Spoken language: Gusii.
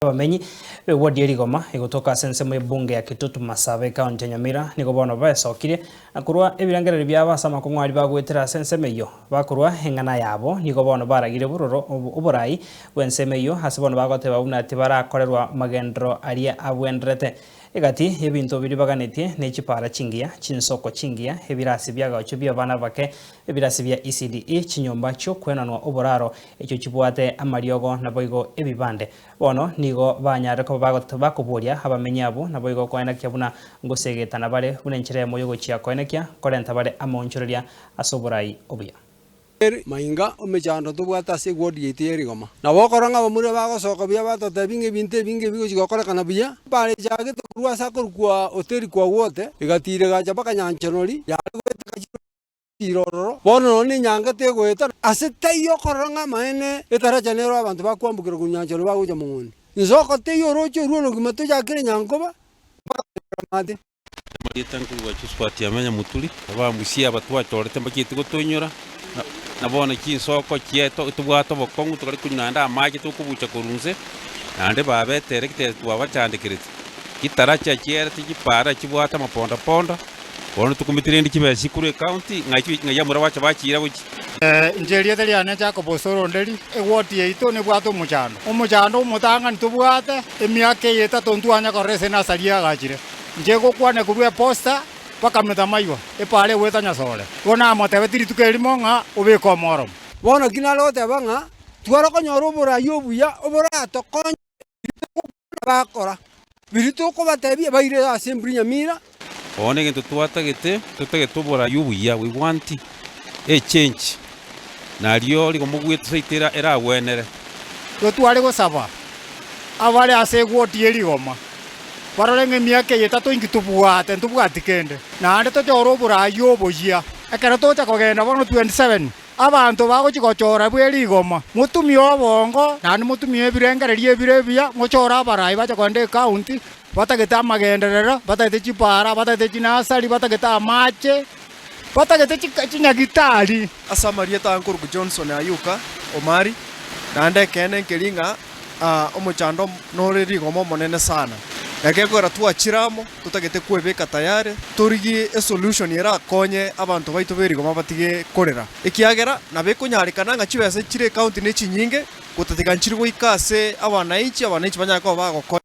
Abamenyi b'ewodi ya Rigoma egotoka ase ensemo y'ebunge ya Kitutu Masaba ekaunti ya Nyamira nigo bono besokirie na korwa ebirengererio biabo ase amakong'u aria bagoetera ase ensemo eyio. Bakorwa eng'ana yabo nigo bono baragire bororo oborai bw'ensemo eyio ase bono bagoteba buna tibarakorerwa magenderero aria abwenderete. Egati y'ebinto biria baganetie ne chipaara chingiya, chinsoko chingiya, ebirasi bi'agaocho bi'abana abake, ebirasi bia ECDE, chinyomba chi'okwenanwa oboraro echio chibwate amariogo naboigo ebibande. Bono nigo banyarire koba bakoboria abamenyi abwo, naboigo koenekia buna ngosegetana bare, buna enchera eyemo y'ogochia koenekia korenta bare amaonchoreria ase oborai obuya. Mainga emechando tobwate ase eward yaito ye Rigoma. Nabo okorora ng'a abamura bagosoka buya batotebia ng'a ebinto ebinge ebigochi gokorekana buya, barechagete korwa ase akorokwa hoteli kwa wote, egatiira egacha mpaka Nyanchanori, yare goeteka chiro ororo, bono nonya na enyange tegoeta, ase taiyo okorora ng'a amaene etaracha nero abanto bakwambokera korwa Nyanchanori bagocha Mong'ondi. Nsoko teiyo oroche orwo orogima tochakire Nyankoba mpaka Maate. Amarieta nkorwa Josphat Amenya Muturi, abamusia aba twachorete mbachieti gotoinyora, na bono chinsoko chiaito tobwate obokong'u tokare konywa naende amache tokobucha korwa inse, naende babetere ekero twabachandekerete. Chitaracha chiarete chipara chibwate amapondaponda, bono tokumeti rende chibesa chikorwa ecounty ng'ai ng'ai amura bacha bachiira gochia. Inche erieta riane Jacob Osoro Onderi, eward yaito nebwate omochando. Omochando omotang'ani tobwate, emiaka eye etato ntwanya korora ase enasari eagachire. Inche gokwana korwa eposta mpaka Metamaywa, epaara egweta Nyasore. Igo namotebetie rituko erimo ng'a obeke omoromo. Bono ki nare goteba ng'a tware konyora oborai obuya oboratokonye biria togokwana bakora, biria tokobatebia baire ase emburi nyamira. Bono egento twatagete, totagete oborai obuya, we want a change, nario rigomogwete seito era eragwenere. Igo tware gosaba abare ase egoti ye rigoma, barore ng'a emiaka eye etato inki tobwate, ntobwati kende, naende tochore oboraai oboyia. Ekero togocha kogenda bono 27, abanto bagochia gochora bwe rigoma, motumie obongo, naende motumie ebirengererio ebire ebiya, mochore abaraai bache kogenda ecounty, batagete amagenderero, batagete chipaara, batagete chinasari, batagete amache, batagete chinyagitari. Ase amarieta aya nkorokwa Johnson Ayuka Omari, naende ekeene nkeri ng'a omochando nore rigoma omonene sana. Naki ekogera twachire amo, totagete kwebeka tayari, torigie esolution erakonye abanto baito berigoma batige korera. Ekiagera nabo ekonyarekana ng'a chibesa chire ecounty ne chinyinge, gotatiga nchiri goika ase abananchi, abananchi banyare koba bagokonya.